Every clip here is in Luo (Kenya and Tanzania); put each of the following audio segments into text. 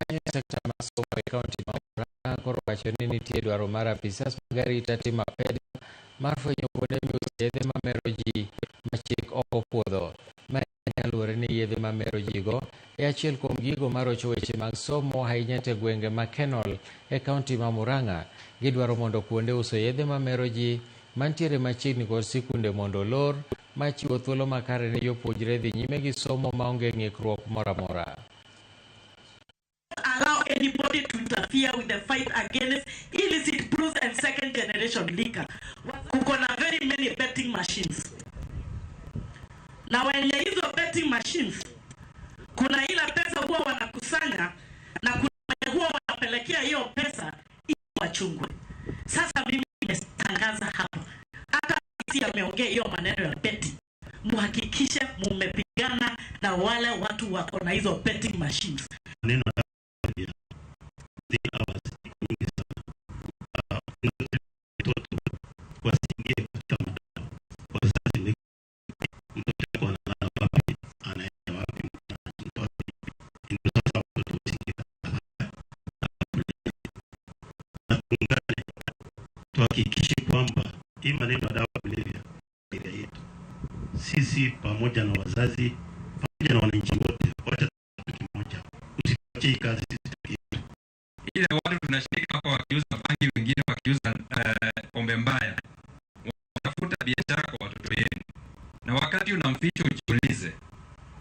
Jokanyo e sekta mar somo e kaunti ma Murang'a koro wacho ni nitie dwaro mar apisas mag arita timo apedha mar fwenyo kuonde miuso yedhe mamero ji ma chik ok opuodho. Ma en kaluwore ni yedhe mamero ji go e achiel kuom gigo marocho weche mag somo ahinya to e gwenge ma Kenol e kaunti ma Murang'a. Gidwaro mondo kuonde uso yedhe mamero ji mantiere machiegni kod sikunde mondo olor ma chiwo thuolo makare ne jopuonjre dhi nyime gi somo maonge ng'ikruok moro amora. Allow anybody to interfere with the fight against illicit brews and second generation liquor. Kuko na very many betting machines. Na wenye hizo betting machines kuna ila pesa huwa wanakusanya na kuna wenye huwa wanapelekea hiyo pesa ili wachungwe. Sasa mimi nimetangaza hapa, hata si ameongea hiyo maneno ya betting, muhakikishe mumepigana na wale watu wako na hizo betting machines. Neno ya the hours iko nyingi sana. Mtoto wasiingie katika madawa. Wazazi ni mtoto wako analala wapi, anaenda wapi, anashinda wapi. Ndio sasa watoto wasiingie katika na tuungane, tuhakikishe kwamba hii maneno ya dawa kulevya area yetu, sisi pamoja na wazazi pamoja na wananchi wote, wacha kitu kimoja, usituachie hii kazi sisi peke yetu. Ile watu tunashirika hapa wakiuza bangi, wengine wakiuza pombe mbaya, watafuta biashara kwa watoto yenu, na wakati unamficha ujiulize,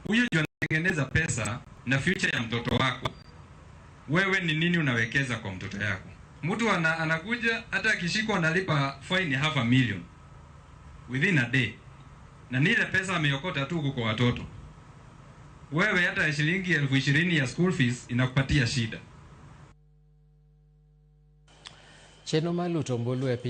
huyo ndio anatengeneza pesa na future ya mtoto wako. Wewe ni nini unawekeza kwa mtoto yako? Mtu anakuja hata akishikwa analipa fine half a million within a day, na ni ile pesa ameokota tu huko kwa watoto. Wewe hata shilingi 20,000 ya school fees inakupatia shida. Chenro mar luto ombulu e piny